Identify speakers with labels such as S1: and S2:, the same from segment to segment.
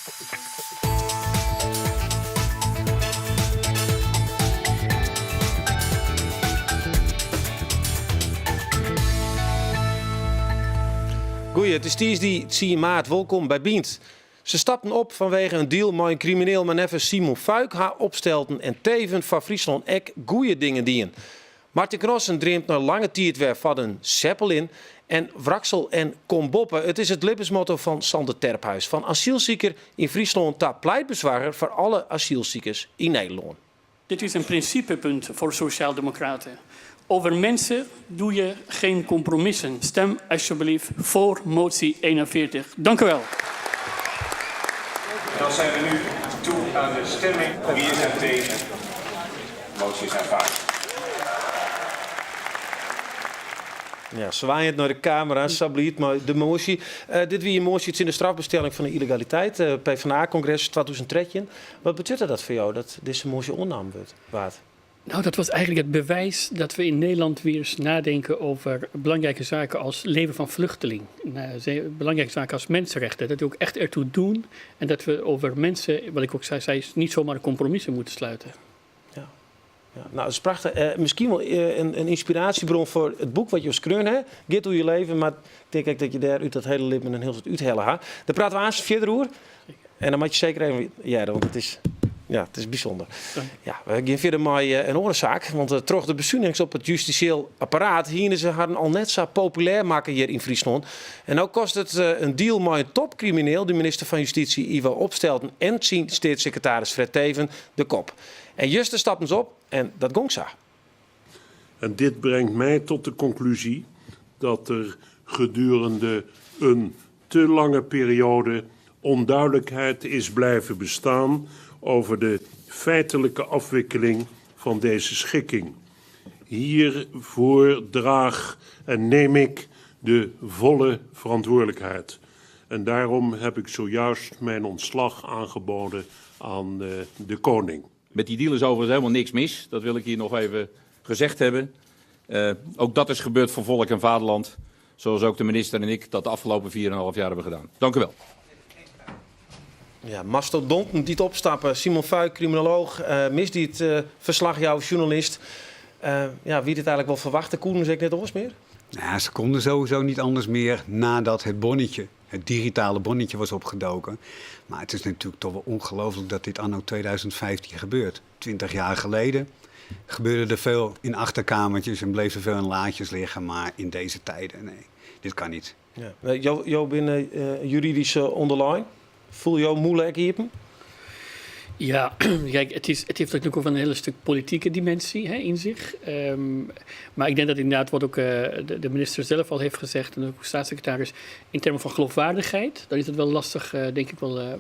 S1: Goeie, it is tiisdei tsien maart. Wolkom by Bynt. Se stapten op fanwege in deal mei in krimineel, mar neffens Simon Vuyk ha Opstelten en Teeven foar Fryslân ek goeie dingen dien. Martin Cnossen dreamt nei lange tiid wer fan in Zeppelin. En wraksel en kom boppe, it is it libbensmotto fan Sander Terphuis, fan asylsiker yn Fryslân ta pleitbesoarger foar alle asylsikers yn Nederlân.
S2: Dit is een principepunt voor Sociaaldemocraten. Over mensen doe je geen compromissen. Stem alsjeblieft voor motie 41. Dank u wel.
S3: Dan zijn we nu toe aan de stemming. Wie is er tegen? De motie is aanvaard.
S1: Ja, swaaiend nei de kamera, sa bliid mei de moasje. Dit wie in moasje tsjin de strafberstelling fan de yllegaliteit, PvdA-kongres 2013. Wat betsjutte dat foar jo, dat dizze moasje oannaam wurdt, waard?
S2: Nou, dat was eigenlijk het bewijs dat we in Nederland weer eens nadenken over belangrijke zaken als leven van vluchteling. Belangrijke zaken als mensenrechten. Dat we ook echt ertoe doen en dat we over mensen, wat ik ook zei, niet zomaar compromissen moeten sluiten.
S1: Ja. Ja, nou, dat is prachtich. Miskien wol in ynspiraasjebron foar it boek wat jo skreaun ha. Giet oer je leven, mar ik tink ek dat je dêr út dat hiele libben in hiel soad úthelle ha. Dêr prate we aanst fierder oer. En dan moat je seker even hearre, want it is, ja, it is bysûnder. Ja, we gean fierder mei in oare saak. Want troch de besunigings op it justisjeel apparaat hiene se harren al net sa populêr makke hjir yn Fryslân. En no kostet it in deal mei in topkrimineel, de minister fan Justysje Ivo Opstelten en syn steatssekretaris Fred Teeven, de kop. En juster stapten se op en dat gong sa.
S4: En dit brengt mij tot de conclusie dat er gedurende een te lange periode onduidelijkheid is blijven bestaan over de feitelijke afwikkeling van deze schikking. Hiervoor draag en neem ik de volle verantwoordelijkheid. En daarom heb ik zojuist mijn ontslag aangeboden aan de koning.
S5: Met die deal is overigens helemaal niks mis. Dat wil ik hier nog even gezegd hebben. Ook dat is gebeurd voor volk en vaderland. Zoals ook de minister en ik dat de afgelopen 4,5 jaar hebben gedaan. Dank u wel.
S1: Ja, mastodonten dy't opstappe. Simon Vuyk, kriminolooch, misdiedferslachjouwer, sjoernalist. Ja, wie dit eigenlik wol ferwachte, koenen se ek net oars mear?
S6: Nou, ze konden sowieso niet anders meer nadat het bonnetje, het digitale bonnetje was opgedoken. Maar het is natuurlijk toch wel ongelooflijk dat dit anno 2015 gebeurt. 20 jaar geleden gebeurde er veel in achterkamertjes en bleef er veel in laadjes liggen. Maar in deze tijden, nee, dit kan niet.
S1: Ja. Jo binne juridysk ûnderlein. Foel jo mûle ek iepen?
S2: Ja, kijk, het heeft natuurlijk ook wel een hele stuk politieke dimensie, hè, in zich. Maar ik denk dat inderdaad wat ook de minister zelf al heeft gezegd en ook de staatssecretaris, in termen van geloofwaardigheid, dan is het wel lastig, denk ik wel,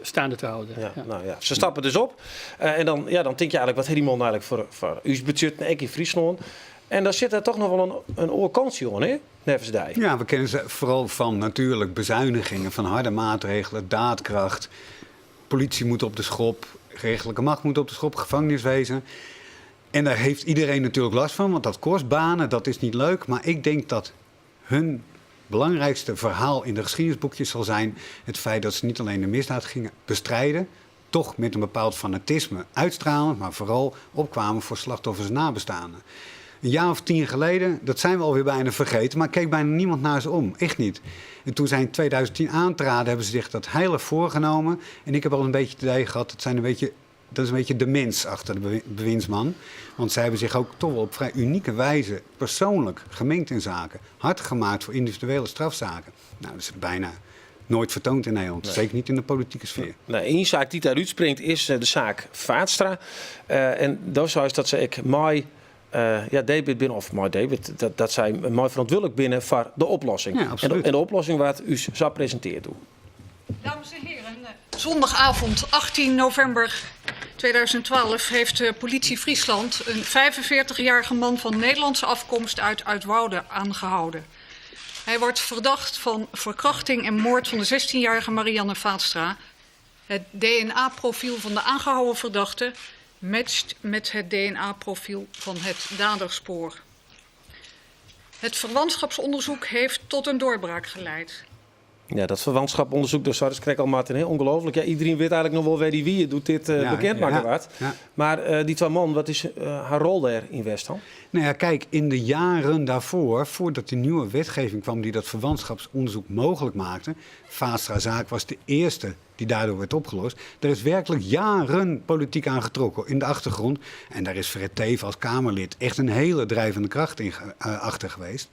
S2: staande te houden.
S1: Ja,
S2: Ja.
S1: Nou ja, se stappe dus op. En dan, ja, dan tink je eigenlik, wat hat dy man eigenlik foar ús betsjut ek yn Fryslân? En dan sit der toch noch wol in oar kantsje oan, hè? Neffens dy.
S6: Ja, we kennen ze vooral van natuurlijk bezuinigingen, van harde maatregelen, daadkracht. Politie moet op de schop, gerechtelijke macht moet op de schop, gevangeniswezen. En daar heeft iedereen natuurlijk last van, want dat kost banen, dat is niet leuk. Maar ik denk dat hun belangrijkste verhaal in de geschiedenisboekjes zal zijn het feit dat ze niet alleen de misdaad gingen bestrijden, toch met een bepaald fanatisme uitstralen, maar vooral opkwamen voor slachtoffers en nabestaanden. Een jaar of 10 geleden, dat zijn we alweer bijna vergeten, maar keek bijna niemand naar ze om. Echt niet. En toen zij in 2010 aantraden, hebben ze zich dat heilig voorgenomen. En ik heb al een beetje het idee gehad, dat is een beetje de mens achter de bewindsman. Want zij hebben zich ook toch wel op vrij unieke wijze persoonlijk gemengd in zaken. Hard gemaakt voor individuele strafzaken. Dat is bijna nooit vertoond in Nederland.
S1: Nee.
S6: Zeker niet in de politieke sfeer.
S1: Nee, één zaak die daaruit springt is de zaak Vaatstra. En dat is dat ze ik mei ja, debet binnen, of mei debet, dat zij mei verantwoordelijk binnen voor de oplossing.
S6: Ja, absoluut.
S1: En de oplossing wat u zou presenteerd doen.
S7: Dames en heren, zondagavond 18 november 2012 heeft de politie Friesland een 45-jarige man van Nederlandse afkomst uit Uitwoude aangehouden. Hij wordt verdacht van verkrachting en moord van de 16-jarige Marianne Vaatstra. Het D N A-profiel van de aangehouden verdachte matcht met het D N A-profiel van het daderspoor. Het verwantschapsonderzoek heeft tot een doorbraak geleid.
S1: Ja, dat verwantschapsonderzoek, dus dat is krekt al Martin, hè? Ongelooflijk. Ja, iedereen weet eigenlijk nog wel waar die wie doet dit bekend maken wat. Maar die twee man, wat is haar rol daar in West dan?
S6: Nou ja, kijk, in de jaren daarvoor, voordat die nieuwe wetgeving kwam die dat verwantschapsonderzoek mogelijk maakte, Vaatstra-zaak was de eerste die daardoor werd opgelost. Er is werkelijk jaren politiek aan getrokken in de achtergrond. En daar is Fred Teven als Kamerlid echt een hele drijvende kracht in achter geweest.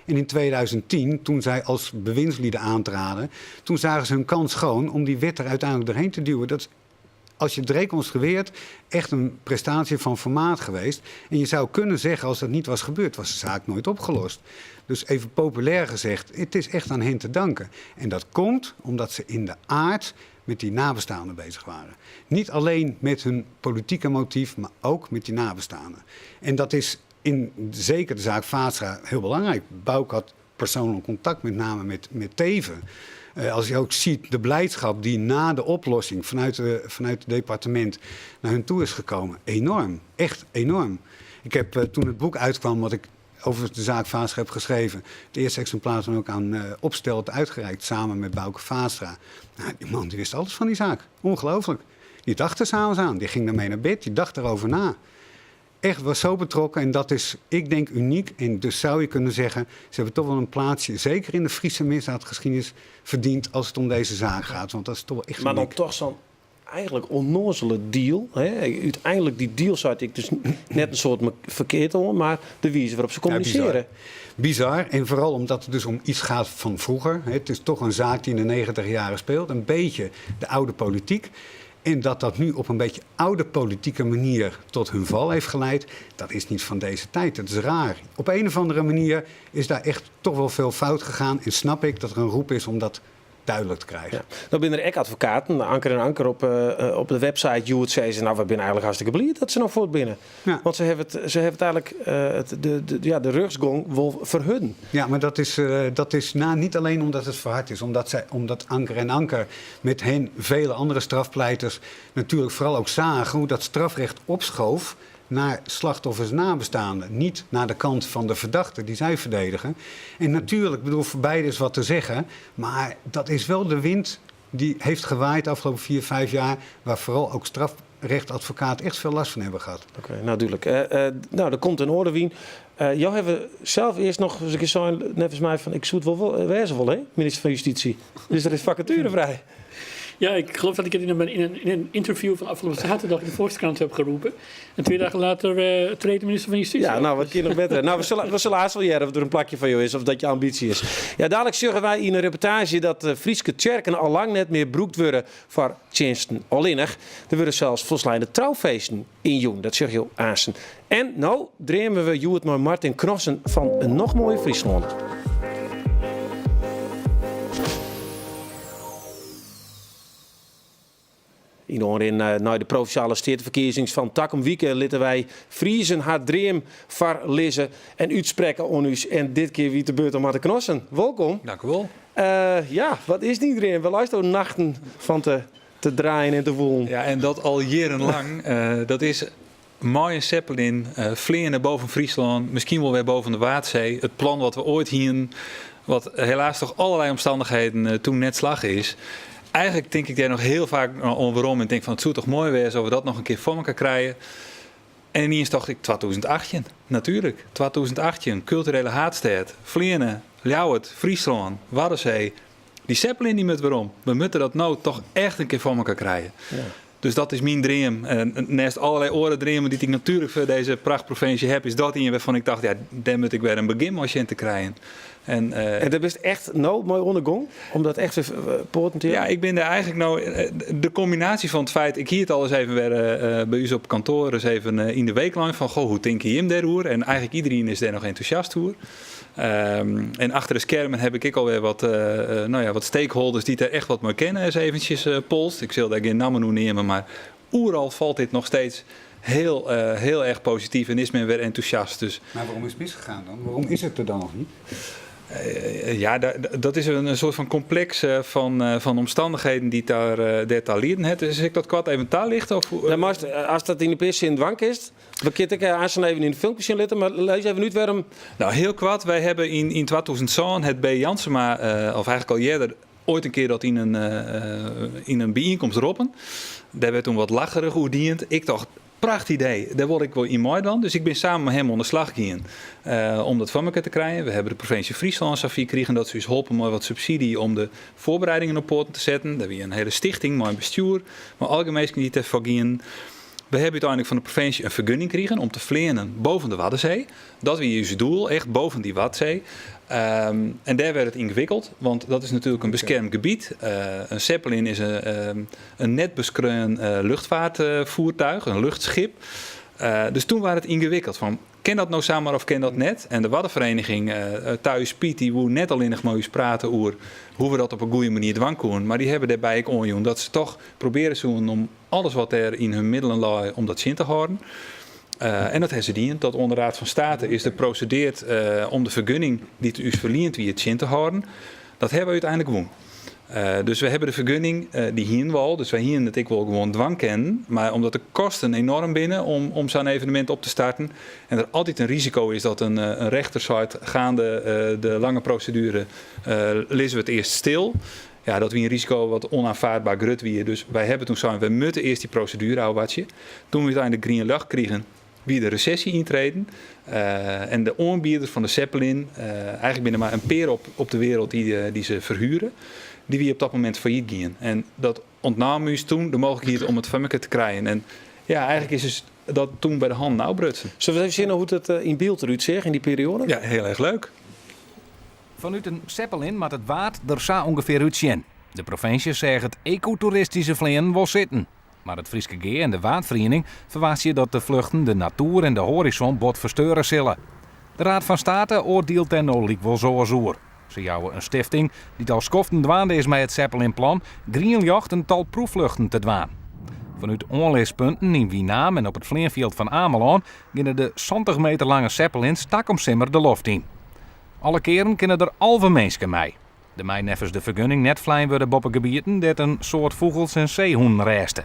S6: En in 2010, toen zij als bewindslieden aantraden, toen zagen ze hun kans schoon om die wet er uiteindelijk doorheen te duwen. Dat is, als je het reconstrueert, echt een prestatie van formaat geweest. En je zou kunnen zeggen, als dat niet was gebeurd, was de zaak nooit opgelost. Dus even populair gezegd, het is echt aan hen te danken. En dat komt omdat ze in de aard met die nabestaanden bezig waren. Niet alleen met hun politieke motief, maar ook met die nabestaanden. En dat is in zeker de zaak Vaatstra heel belangrijk. Bouke had persoonlijk contact, met name met Teven. Als je ook ziet de blijdschap die na de oplossing vanuit het departement naar hun toe is gekomen. Enorm, echt enorm. Ik heb toen het boek uitkwam, wat ik over de zaak Vaatstra heb geschreven, het eerste exemplaar toen ook aan Opstelten uitgereikt, samen met Bouke Vaatstra. Nou, die man die wist alles van die zaak. Ongelooflijk. Die dacht er s'avonds aan, die ging daarmee naar bed, die dacht erover na. Echt was zo betrokken en dat is, ik denk, uniek. En dus zou je kunnen zeggen, ze hebben toch wel een plaatsje, zeker in de Friese misdaadgeschiedenis, verdiend als het om deze zaak gaat. Want dat is toch wel echt
S1: Maar dan
S6: uniek.
S1: toch zo'n eigenlijk onnozele deal. Hè? Uiteindelijk die deal zou ik dus net een soort verkeerd om, maar de wijze waarop ze
S6: Ja, bizar.
S1: communiceren.
S6: Bizar. En vooral omdat het dus om iets gaat van vroeger. Hè? Het is toch een zaak die in de 90 jaren speelt. Een beetje de oude politiek. En dat dat nu op een beetje oude politieke manier tot hun val heeft geleid, dat is niet van deze tijd. Dat is raar. Op een of andere manier is daar echt toch wel veel fout gegaan. En snap ik dat er een roep is om dat duidelijk te krijgen.
S1: Ja. Nou binnen er ook advocaten, Anker en Anker op de website Joet zei ze, nou we zijn eigenlijk hartstikke blij dat ze nou voortbinnen. Want ze hebben het, ze hebben het eigenlijk het, de, de, ja, de rugsgong wel verhudden.
S6: Ja, maar dat is niet alleen omdat het verhard is, omdat Anker en Anker met hen vele andere strafpleiters natuurlijk vooral ook zagen hoe dat strafrecht opschoof naar slachtoffers nabestaanden. Niet naar de kant van de verdachte die zij verdedigen. En natuurlijk, voor beide is wat te zeggen, maar dat is wel de wind die heeft gewaaid de afgelopen 4, 5 jaar, waar vooral ook strafrechtadvocaten echt veel last van hebben gehad.
S1: Oké, nou duidelijk. Nou, er komt een orde, Wien. Jou hebben zelf eerst nog eens een keer zo, net als mij, van ik zoet wel wezen wel, hè, minister van Justitie. Dus er is vacature vrij.
S2: Ja, ik geloof dat ik het in een interview van afgelopen zaterdag in de Volkskrant heb geroepen. En 2 dagen later treedt de minister van Justitie
S1: Ja,
S2: op.
S1: nou, wat kun je nog beter. Nou, we zullen haast wel jaren of er een plakje van jou is of dat je ambitie is. Ja, dadelijk zeggen wij in een reportage dat de Frieske tjerken al lang net meer broekt worden voor tjensten allinnig. Er worden zelfs volslijnde trouwfeesten in jong. Dat zeg je aanstaan. En nou dreamen we Joert maar Martin Cnossen van een nog mooier Friesland. In oor in naar de provinciale stedenverkiezings van Takom Wieke lieten wij Friesen haar dream verlezen en uitspreken on us. En dit keer wie de beurt om Martin Cnossen. Welkom.
S8: Dank u wel.
S1: Ja, wat is die dream? We luisteren nachten van te draaien en te voelen.
S8: Ja, en dat al jarenlang. Dat is mooie Zeppelin, vliegen boven Friesland, misschien wel weer boven de Waadzee. Het plan wat we ooit hien, wat helaas toch allerlei omstandigheden toen net slag is. Eigenlijk denk ik daar nog heel vaak om waarom en denk van het zou toch mooi wezen als we dat nog een keer voor elkaar krijgen. En ineens dacht ik 2018, natuurlijk. 2018, culturele haatstad, Vliegen, Ljouwert, Friesland, Waddenzee. Die Zeppelin die moet waarom. We moeten dat nou toch echt een keer voor elkaar krijgen. Dus dat is mijn dream. En naast allerlei oren dreamen die ik natuurlijk voor deze prachtprovincie heb, is dat een waarvan ik dacht, ja, daar moet ik weer een beginmachine te krijgen. En
S1: En dat is echt nou mooi ondergong, om dat echt te poorten te
S8: Ja, ik ben daar eigenlijk nou de combinatie van het feit, ik hier het al eens even weer bij u op kantoor, eens even in de weeklijn van, goh, hoe denk je hem daar hoor? En eigenlijk iedereen is daar nog enthousiast hoor. En achter de schermen heb ik alweer wat stakeholders die daar echt wat mee kennen, eens eventjes polst. Ik zal daar geen namen noemen, maar oeral valt dit nog steeds heel erg positief en is men weer enthousiast. Dus
S6: Maar waarom is het misgegaan dan? Waarom is het er dan nog niet?
S8: Ja, dat is een soort van complex van omstandigheden die daar daar lieden. Het is ik dat kwart even daar ligt? Of hoe,
S1: Nou, maar als dat in de pers in het wank is, we kunnen ik aan even in de filmpjes in letten, maar lees even nu waarom.
S8: Nou, heel kwart. Wij hebben in 2007 het B. Jansema, of eigenlijk al eerder, ooit in kear dat yn in, yn in byienkomst roppen. Dêr wurdt toen wat lacherich oer dien. Ik tocht, pracht idee, dêr wol ik wol yn meidwaan. Dus ik bin samen mei him oan de slach gien om dat foar mekoar te krijen. We hawwe de provinsje Fryslân safier krigen dat se ús holpen mei wat subsydzje om de foarbereidingen op poaten te setten. Der wie in hiele stichting mei in bestjoer, mei allegear minsken dy't dêrfoar gienen. We hawwe úteinlik fan de provinsje in fergunning krigen om te fleanen boven de Waddenzee. Dat wie ús doel, echt boven dy Waddenzee. En dêr wurdt it yngewikkeld, want dat is natuerlik in beskermd gebiet. In Zeppelin is in net beskreaun luchtvaartvoertuig, in luchtschip. Dus toen waard it yngewikkeld fan, kin dat no samar of kin dat net? En de Waddenvereniging, Thuis Piet, dy woe net allinnich mei ús prate oer hoe we dat op in goede manier dwaan koenen, mar dy hawwe dêrby ek oanjûn dat se toch probearje soenen om alles wat dêr yn hun middelen lei om dat tsjin te hâlden. En dat hawwe se dien. Tot oan de Raad van State is der prosedeard om de fergunning dy't ús ferliend wie tsjin te hâlden. Dat hawwe wy úteinlik wûn. Dus we hawwe de fergunning, dy hienen we al, dus wy hienen it ek wol gewoan dwaan kinnen. Mar omdat de kosten enoarm binne om sa'n evenemint op te starten en der altyd in risiko is dat in rechter seit gaande de lange proseduere lizze we it earst stil. Ja, dat wie in risiko wat onaanvaardbaar grut wie. Dus wy hawwe toen sein, wy moatte earst dy proseduere ôfwachtsje. Toen we úteinlik grien ljocht krigen, wie de resesje yntreden. En de oanbieder fan de Zeppelin, eigentlik binne der mar in pear op de wereld dy't se ferhuere, dy wie op dat momint fallyt gien. En dat ûntnaam ús toen de mooglikheid om it foar mekoar te krijen. En ja, eigentlik is ús dat toen by de hannen ôfbrutsen.
S1: Sille we even sjen hoe't it yn byld derút seach yn dy perioade?
S8: Ja, hiel erch leuk.
S9: Fanút in Zeppelin moat it Waad der sa ûngefear útsjen. De provinsje seach it ekotoeristyske fleanen wol sitten. Mar it Fryske Gea en de Waadferiening ferwachtsje dat de fluchten de natoer en de hoarizon bot fersteure sille. De Raad van State oardielt dêr no lykwols oars oer. Se jouwe in stifting, dy't al skoften dwaande is mei it Zeppelinplan, grien ljocht in tal proeffluchten te dwaan. Fanút oanlispunten yn Winaam en op it fleanfjild fan Amelân geane de 70 meter lange Zeppelins takom simmer de loft yn. Alle kearen kinne der 11 minsken mei. Der mei neffens de fergunning net flein wurde boppe gebieten dêr't in soad fûgels en seehûnen rêste.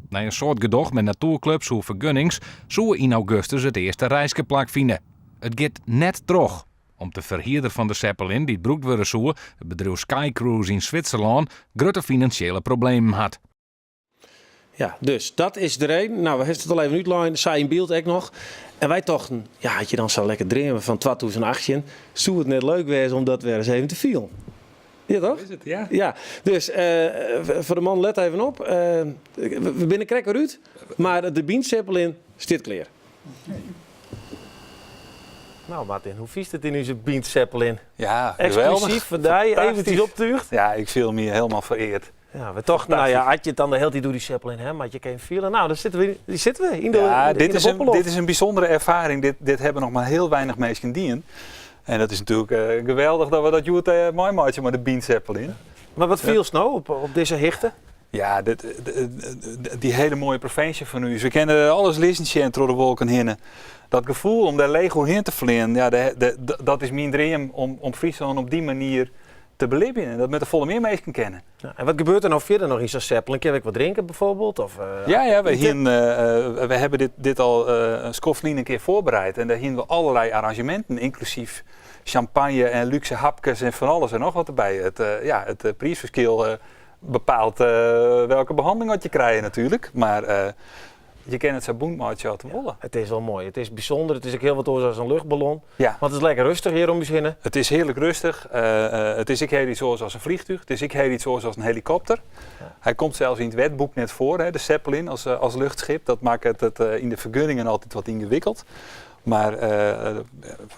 S9: Nei in soad gedoch mei natoerklups oer fergunnings soe yn augustus it earste reiske plakfine. It giet net troch, om't de ferhierder fan de Zeppelin dy't brûkt wurde soe, it bedriuw Skycruise yn Switserlân, grutte finansjele problemen hat.
S1: Ja, dus dat is de reden. Nou, we hebben het al even útlein, sa yn byld ek noch. En wy tochten, ja, as je dan sa lekker dreame fan 2018, soe it net leuk wêze om dat wer ris even te fielen. Ja, toch?
S8: Is it, ja.
S1: Ja, dus foar de man, let even op. We binne krekt wer út, mar de Bynt-Zeppelin stiet klear. Nou Martin, hoe fynst it yn ús Bynt-Zeppelin?
S8: Ja, geweldig.
S1: Eksklusyf foar dy, eventsjes optúgd.
S8: Ja, ik fiel my helemaal fereard.
S1: Ja, we tochten, nou ja, as je it dan de hiele tiid oer dy Zeppelin ha, moat je even fiele. Nou, daar sitte we, die sitte we yn de,
S8: Ja,
S1: in de
S8: dit is, een,
S1: boppeloft.
S8: dit is een bijzondere ervaring. Dit hebben nog maar heel weinig mensen dien. En dat is natuurlijk geweldig dat we dat hjoed meimeitsje mei de Bynt Zeppelin.
S1: Mar wat fielst no op dizze hichte?
S8: Ja, dy hiele moaie provinsje fan ús. We kinne alles lizzen sjen troch de wolken hinne. Dat gefoel om dêr leech oerhinne te fleanen, ja, dat is myn dream om Fryslân op dy manier te belibjen. En dat moatte folle mear minsken kenne.
S1: Ja, en wat gebeurt der no fierder noch yn sa'n Zeppelin? Kinne we ek wat drinke bijvoorbeeld? Of,
S8: Ja,
S1: ite?
S8: we hawwe dit al in skoft lyn in kear foarbereid. En dêr hienen we allerlei arrangeminten, ynklusyf champagne en lúkse hapkes en fan alles en noch wat derby. It, ja, it priisferskil bepaalt welke behanneling wat je krije natuerlik. Mar je kinne it sa bûnt meitsje as je wolle.
S1: It is wol moai. It is bysûnder. It is ek hiel wat oars as in luchtballon.
S8: Ja.
S1: Want it is lekker rêstich hjir om ús hinne.
S8: It is hearlik rêstich. It is ek hiel yts oars as in fleantúch. It is ek hiel yts oars as in helikopter.
S1: Ja.
S8: Hy komt sels yn it wetboek net foar, hè, de Zeppelin as luchtschip. Dat makket it yn de fergunningen altyd wat yngewikkeld. Mar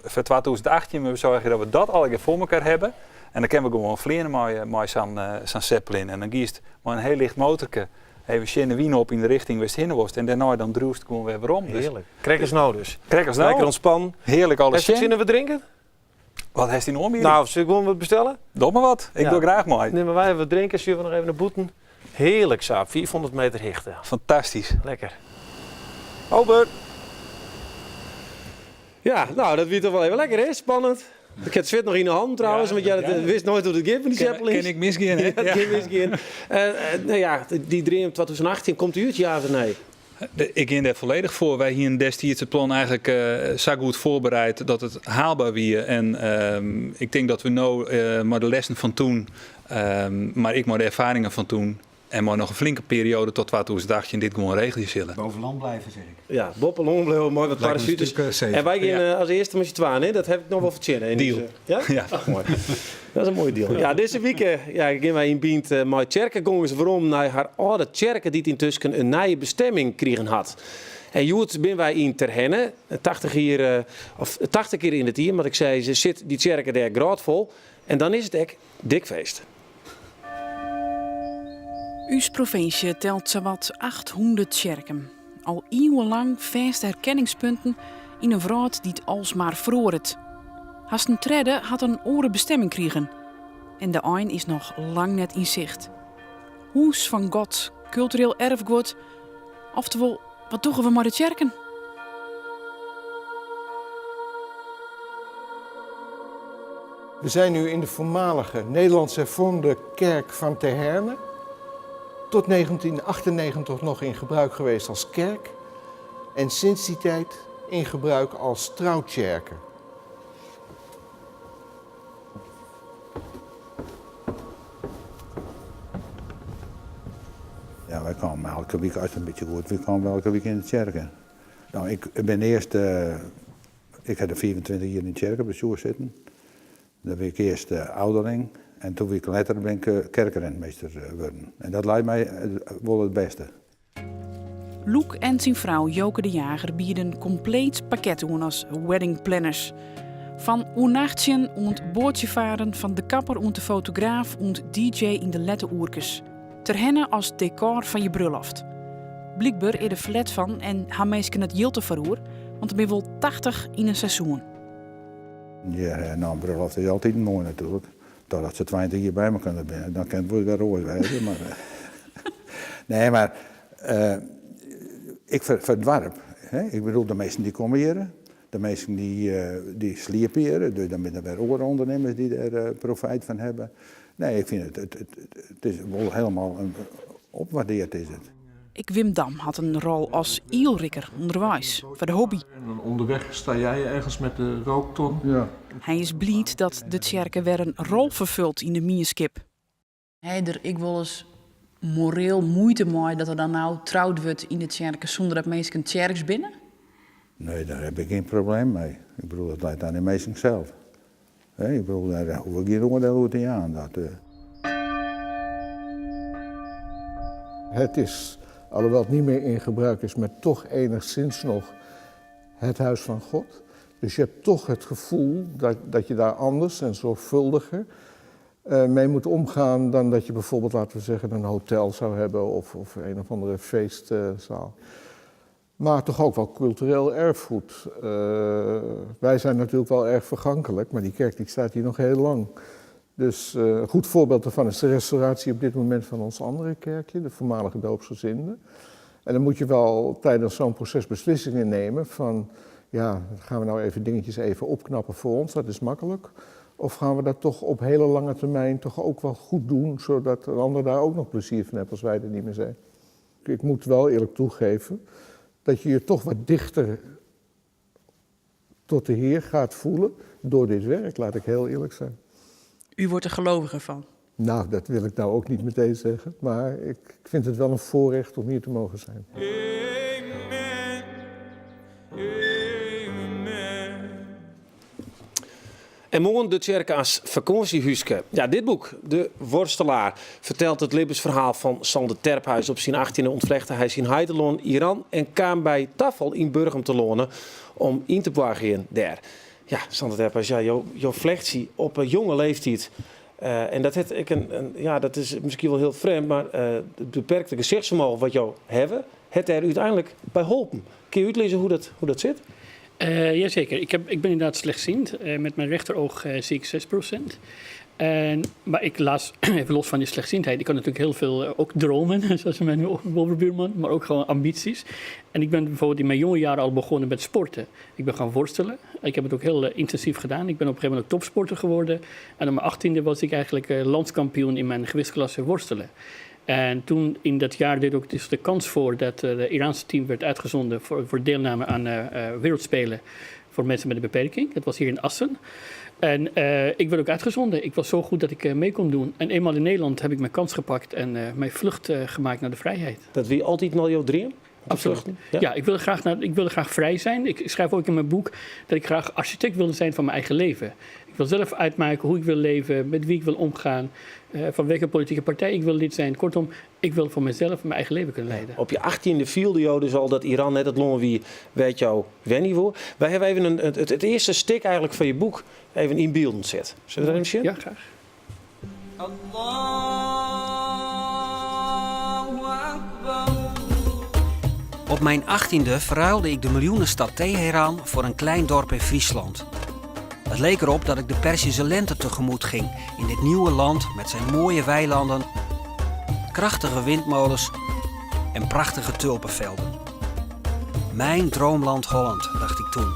S8: foar 2018 we soargje dat we dat allegear foar mekoar hawwe. En dan kinne we gewoan fleane mei sa'n Zeppelin. En dan giest mei in hiel licht motorke even tsjin de wyn op yn de rjochting wêr'tst hinne wolst. En dêrnei dan driuwst gewoan wer werom. Dus
S1: Hearlik. Krekt as no dus.
S8: Krekt as no.
S1: Lekker ûntspannen.
S8: Hearlik alles
S1: Hast
S8: sjen.
S1: sin yn wat drinken?
S8: Wat hast yn oanbieding?
S1: Nou, sil ik gewoan wat bestelle?
S8: Doch mar wat. Ik
S1: Ja.
S8: doch graach mei.
S1: Nimme wy even wat drinken, sjogge we noch even nei bûten. Hearlik sa, 500 meter hichte.
S8: Fantastysk.
S1: Lekker. Ober! Ja, nou, dat wie toch wol even lekker, hè? Spannend. Ik ha it swit noch yn 'e hannen trouwens, want ja, dat wist noait hoe't it giet mei dy Zeppelins.
S8: Kin ek misgean, hè?
S1: Ja, it kin misgean. Nou ja, dy dream 2018 komt út, ja of nee?
S8: Ik gean dêr folledich foar. Wy hienen destiids it plan eigenlik sa goed foarbereid dat it haalber wie. En ik tink dat we no mei de lessen fan toen, mar ek mei de erfaringen fan toen en mei noch in flinke perioade tot 2018 dit gewoan regelje sille.
S6: Boven land blijven, zeg ik.
S1: Ja, boppe lân bliuwe mei wat parachutes. En wy gean as earste mei syn twaen, hè? Dat ha ik noch wol fertsjinne.
S8: Deal.
S1: Ja?
S8: Ja.
S1: Moai. Dat is in moaie deal. Ja, dizze wike ja, gean wy yn Bynt mei tsjerkegongers werom nei har âlde tsjerke dy't yntusken in nije bestemming krigen hat. En hjoed binne wy yn Terherne. 80 jier, of 80 kear yn it jier, moat ik sizze, sit dy tsjerke dêr grôtfol. En dan is it ek dik feest.
S10: Us provinsje telt sawat 800 tsjerken. Al iuwenlang fêste herkenningspunten yn in wrâld dy't alsmar feroaret. Hast in tredde hat in oare bestemming krigen. En de ein is noch lang net yn sicht. Hûs fan God, kultureel erfguod, oftewol, wat dogge we mei de tsjerken?
S11: We zijn nu in de voormalige Nederlands Hervormde Kerk van Terherne. Tot 1998 nog in gebruik geweest als kerk en sinds die tijd in gebruik als trouwtsjerke.
S12: Ja, wy kamen elke wike, as it in bytsje goed wie, kamen we elke wike yn de tsjerke. No, ik bin earst, ik ha der 25 jier yn it tsjerkebestjoer sitten. Dêr wie ik earst ouderling en toen wie ik letter bin ik kerkrentmeester wurden. En dat lei my wol it bêste.
S10: Loek en syn frou Joke de Jager biede in kompleet pakket oan as wedding planners. Fan oernachtsjen oant boatsjefaren, fan de kapper oant de fotograaf oant DJ yn de lette oerkes. Terherne as dekôr fan je brulloft. Blykber is der ferlet fan en ha minsken it jild derfoar oer, want der binne wol 80 yn in seizoen.
S12: Ja, no, in brulloft is altyd moai natuerlik. Totdat se 20 jier by mekoar binne, dan kin it wol wer oars wêze. Mar, nee, mar ek foar it doarp. Hè? Ik bedoel, de minsken dy komme hjir, de minsken dy sliepe hjir, dus dan binne der wer oare ûndernimmers dy't dêr profyt fan hawwe. Nee, ik fyn it, it is wol helemaal opwaardeard is it.
S10: Ek Wim Dam hat in rol as ielrikker ûnderweis foar de hobby.
S11: En dan onderweg sta jij ergens met de rookton.
S12: Ja.
S10: Hy is bliid dat de tsjerke wer in rol ferfult yn de mienskip. Ha der ek wolris moreel muoite mei dat der dan no troud wurdt yn de tsjerke sûnder dat minsken tsjerks binne?
S12: Nee, dêr ha ik gjin probleem mei. Ik bedoel, dat leit oan de minsken sels. Ik bedoel, dêr hoech ik gjin oardiel oer te jaan. Dat,
S11: Het is, alhoewel het niet meer in gebruik is, maar toch enigszins nog het huis van God. Dus je hebt toch het gevoel dat je daar anders en zorgvuldiger mee moet omgaan dan dat je bijvoorbeeld, laten we zeggen, een hotel zou hebben of een of andere feestzaal. Maar toch ook wel cultureel erfgoed. Wij zijn natuurlijk wel erg vergankelijk, maar die kerk die staat hier nog heel lang. Dus een goed voorbeeld daarvan is de restauratie op dit moment van ons andere kerkje, de voormalige doopsgezinde. En dan moet je wel tijdens zo'n proces beslissingen nemen van, ja, gaan we nou even dingetjes even opknappen voor ons, dat is makkelijk. Of gaan we dat toch op hele lange termijn toch ook wel goed doen, zodat een ander daar ook nog plezier van heeft als wij er niet meer zijn. Ik moet wel eerlijk toegeven dat je je toch wat dichter tot de Heer gaat voelen door dit werk, laat ik heel eerlijk zijn.
S10: U wordt er geloviger van?
S11: Nou, dat wil ik nou ook niet meteen zeggen, maar ik vind het wel een voorrecht om hier te mogen zijn.
S3: Amen. Amen.
S1: En moarn de tsjerke as fakânsjehúske. Ja, dit boek, De Worstelaar, fertelt it libbensferhaal fan Sander Terphuis. Op syn achttiende ûntflechte hy syn heitelân Iran en kaam by tafal yn Burgum telâne om yn te boargerjen dêr. Ja, Sander Terphuis, ja, jo, jo flechtsje op in jonge leeftiid. En dat hat ek in, ja, dat is miskien wol hiel frjemd, mar it beperkte gesichtsfermogen wat jo hawwe, hat dêr úteinlik by holpen. Kinne jo útlizze hoe dat sit?
S2: Jazeker. Ik ben inderdaad slechtziend. Met mijn rechteroog zie ik 6%. En, maar ik las, even los van die slechtziendheid, ik had natuurlijk heel veel ook dromen, zoals mijn overbuurman, maar ook gewoon ambities. En ik ben bijvoorbeeld in mijn jonge jaren al begonnen met sporten. Ik ben gaan worstelen. Ik heb het ook heel intensief gedaan. Ik ben op een gegeven moment ook topsporter geworden. En op mijn 18e was ik eigenlijk landskampioen in mijn gewichtsklasse worstelen. En toen in dat jaar deed ook dus de kans voor dat het Iraanse team werd uitgezonden voor deelname aan wereldspelen voor mensen met een beperking. Dat was hier in Assen. En ik werd ook uitgezonden. Ik was zo goed dat ik mee kon doen. En eenmaal in Nederland heb ik mijn kans gepakt en mijn vlucht gemaakt naar de vrijheid.
S1: Dat wie altijd al jouw droom?
S2: Absoluut. Ja? Ja, ik wilde graag vrij zijn. Ik schrijf ook in mijn boek dat ik graag architect wilde zijn van mijn eigen leven. Ik wil zelf uitmaken hoe ik wil leven, met wie ik wil omgaan, van welke politieke partij ik wil lid zijn. Kortom, ik wil voor mezelf mijn eigen leven kunnen leiden.
S1: Op je 18e viel de dus al dat Iran net het lân wie weet jou wenniveau. Wij hebben even het eerste stuk eigenlijk van je boek even in beelden zet. Zullen we dat even zien?
S2: Ja, graag.
S13: Op mijn 18e verruilde ik de miljoenenstad Teheran voor een klein dorp in Friesland. Het leek erop dat ik de Perzische lente tegemoet ging in dit nieuwe land met zijn mooie weilanden, krachtige windmolens en prachtige tulpenvelden. Mijn droomland Holland, dacht ik toen.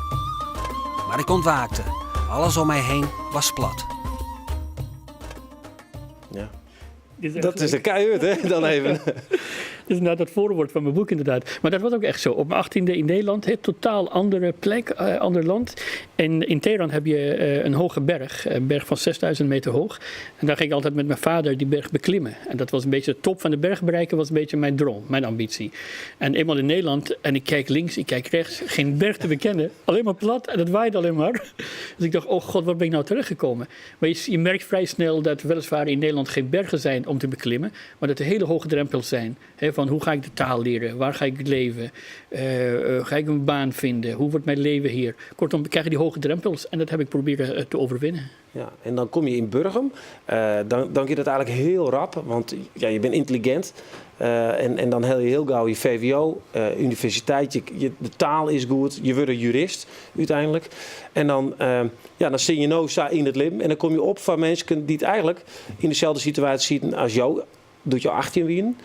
S13: Maar ik ontwaakte. Alles om mij heen was plat.
S1: Ja. Dit is Dat is de keihard, hè? Dan even.
S2: Dat is inderdaad het voorwoord van mijn boek, inderdaad. Maar dat was ook echt zo. Op mijn 18e in Nederland, hè, totaal andere plek, ander land. En in Teheran heb je een hoge berg, een berg van 6000 meter hoog. En daar ging ik altijd met mijn vader die berg beklimmen. En dat was een beetje de top van de berg bereiken, was een beetje mijn droom, mijn ambitie. En eenmaal in Nederland, en ik kijk links, ik kijk rechts, geen berg te bekennen. Alleen maar plat en het waait alleen maar. Dus ik dacht, oh god, waar ben ik nou terechtgekomen? Maar je merkt vrij snel dat weliswaar in Nederland geen bergen zijn om te beklimmen, maar dat er hele hoge drempels zijn. Hè, van hoe ga ik de taal leren? Waar ga ik leven? Ga ik een baan vinden? Hoe wordt mijn leven hier? Kortom, we krijgen die hoge drempels en dat heb ik proberen te overwinnen.
S1: Ja, en dan kom je in Burgum. Dan gaat het eigenlijk heel rap, want ja, je bent intelligent. En dan haal je heel gauw je VWO, universiteit, de taal is goed, je wordt een jurist uiteindelijk. En dan zit je nou zo in het leven en dan kom je op van mensen die het eigenlijk in dezelfde situatie zitten als jou. Doet jou 18 wien.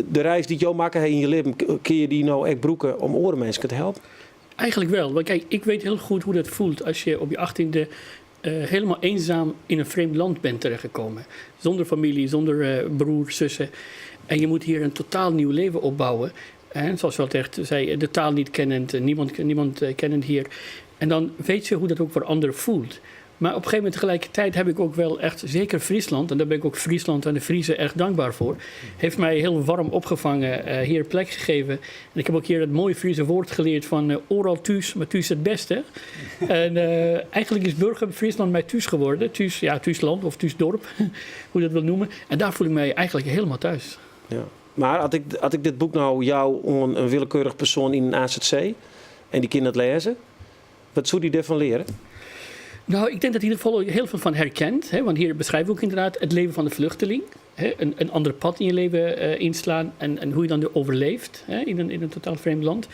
S1: De reis die jou maken in je leven, kun je die nou echt broeken om oren mensen te helpen?
S2: Eigenlijk wel. Want ik weet heel goed hoe dat voelt als je op je 18e helemaal eenzaam in een vreemd land bent terechtgekomen. Zonder familie, zonder broer, zussen. En je moet hier een totaal nieuw leven opbouwen. En zoals je al terecht zei, de taal niet kennend, niemand kennend hier. En dan weet je hoe dat ook voor anderen voelt. Maar op een gegeven moment tegelijkertijd heb ik ook wel echt, zeker Friesland, en daar ben ik ook Friesland en de Friezen erg dankbaar voor, heeft mij heel warm opgevangen, hier plek gegeven. En ik heb ook hier het mooie Friese woord geleerd van oral thuis, maar thuis het beste. En eigenlijk is Burgum Friesland mij thuis geworden. Thuis, ja, thuisland of thuisdorp, hoe je dat wil noemen. En daar voel ik mij eigenlijk helemaal thuis.
S1: Ja. Maar had ik dit boek nou jou een willekeurig persoon in een AZC en die kind het lezen, wat zou die ervan leren?
S2: Ik denk dat hij in ieder geval heel veel van herkent. Hè, want hier beschrijven we ook inderdaad het leven van de vluchteling. Hè, een ander pad in je leven inslaan en hoe je dan overleeft, hè, in een totaal vreemd land.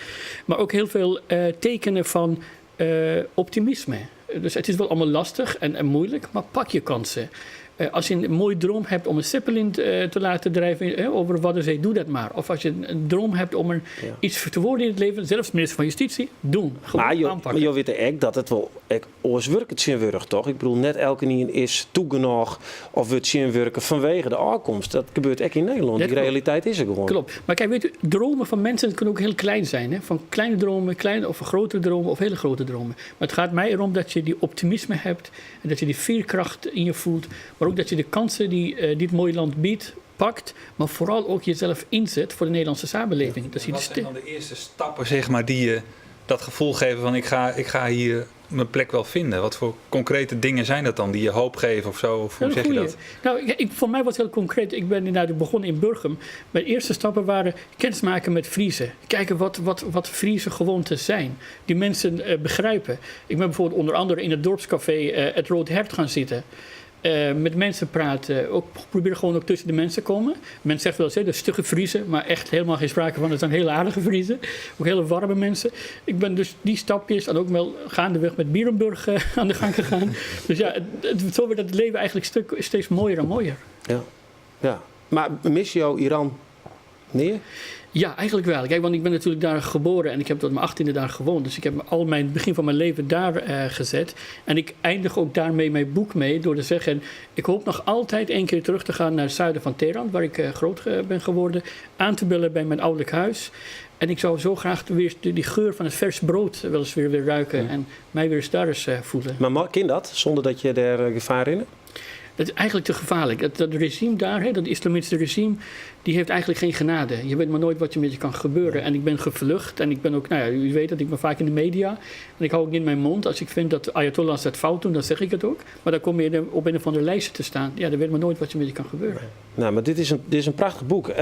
S2: Maar ook heel veel tekenen van optimisme. Dus het is wel allemaal lastig en moeilijk, maar pak je kansen. Als je een mooie droom hebt om een zeppelin te laten drijven, over de Waddenzee, doe dat maar. Of als je een droom hebt om er iets te worden in het leven, zelfs minister van Justitie, doen. Gewoon
S1: Maar
S2: aanpakken.
S1: je weet echt dat het wel echt oors het zinwurg, toch? Ik bedoel, net elke nien is toegenoeg of het zinwerken vanwege de afkomst. Dat gebeurt echt in Nederland.
S2: Dat
S1: Die
S2: klopt.
S1: realiteit is er gewoon.
S2: Klopt. Maar dromen van mensen kunnen ook heel klein zijn. Hè? Van kleine dromen, kleine of grotere dromen of hele grote dromen. Maar het gaat mij erom dat je die optimisme hebt en dat je die veerkracht in je voelt. Maar ook dat je de kansen die dit mooie land biedt, pakt, maar vooral ook jezelf inzet voor de Nederlandse samenleving.
S8: Ja,
S2: Dat is
S8: en
S2: hier
S8: wat
S2: de
S8: zijn dan de eerste stappen, die je dat gevoel geven van ik ga hier mijn plek wel vinden? Wat voor concrete dingen zijn dat dan die je hoop geven of zo? Of hoe
S2: Ja,
S8: zeg je
S2: goeie.
S8: dat?
S2: Voor mij was het heel concreet. Ik ben inderdaad begonnen in Burgum. Mijn eerste stappen waren kennismaken met Friezen. Kijken wat Friese gewoontes zijn. Die mensen begrijpen. Ik ben bijvoorbeeld onder andere in het dorpscafé het Rood Hert gaan zitten. Met mensen praten, ook proberen gewoon ook tussen de mensen komen. Men zegt wel eens, hè, de stugge Friezen, maar echt helemaal geen sprake van. Dat zijn hele aardige Friezen, ook hele warme mensen. Ik ben dus die stapjes en ook wel gaandeweg met Bierenburg aan de gang gegaan. Dus zo werd het leven eigenlijk steeds mooier en mooier.
S1: Ja, ja. Maar mis jou Iran? Nea?
S2: Ja, eigenlijk wel. Kijk, want ik ben natuurlijk daar geboren en ik heb tot mijn 18e daar gewoond. Dus ik heb al mijn begin van mijn leven daar gezet. En ik eindig ook daarmee mijn boek mee door te zeggen... ik hoop nog altijd één keer terug te gaan naar het zuiden van Teheran... waar ik groot ben geworden, aan te bellen bij mijn ouderlijk huis. En ik zou zo graag weer die geur van het vers brood wel eens weer ruiken... en mij weer eens daar eens voelen.
S1: Maar kan dat, zonder dat je daar gevaar in hebt?
S2: Dat is eigenlijk te gevaarlijk. Dat regime daar, hè, dat islamitische regime, die heeft eigenlijk geen genade. Je weet maar nooit wat je met je kan gebeuren. En ik ben gevlucht en ik ben ook, nou ja, u weet dat ik ben vaak in de media. En ik hou ook niet mijn mond. Als ik vind dat Ayatollahs dat fout doen, dan zeg ik het ook. Maar dan kom je op een of andere lijst te staan. Ja, dan weet maar nooit wat je met je kan gebeuren.
S1: Nou, maar dit is een prachtig boek.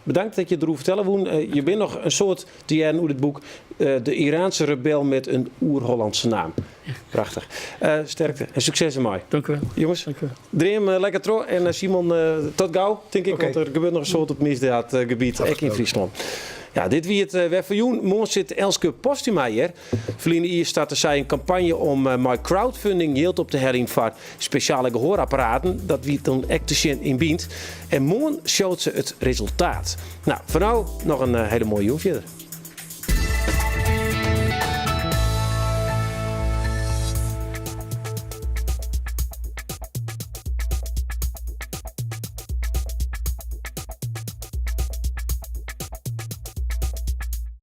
S1: Bedankt dat je erover vertellen woen. Je bent nog een soort die hoe dit boek. De Iraanse rebel met een oer-Hollandse naam. Ja. Prachtig. Sterkte en succes ermee.
S2: Dank u wel.
S1: Jongens,
S2: Dank u wel.
S1: Dream lekker tro. En Simon, tot gauw, denk ik.
S6: Okay.
S1: Want er gebeurt nog een soort op misdaadgebied. Ook in Friesland. Ja, dit wie het weer voor joen. Morgen zit Elske Postuma hier. Verleden jaar startte zij een campagne om my crowdfunding geld op te halen voor speciale gehoorapparaten. Dat wie dan echt te zien in bient. En morgen showt ze het resultaat. Nou, voor nu nog een hele mooie joen verder.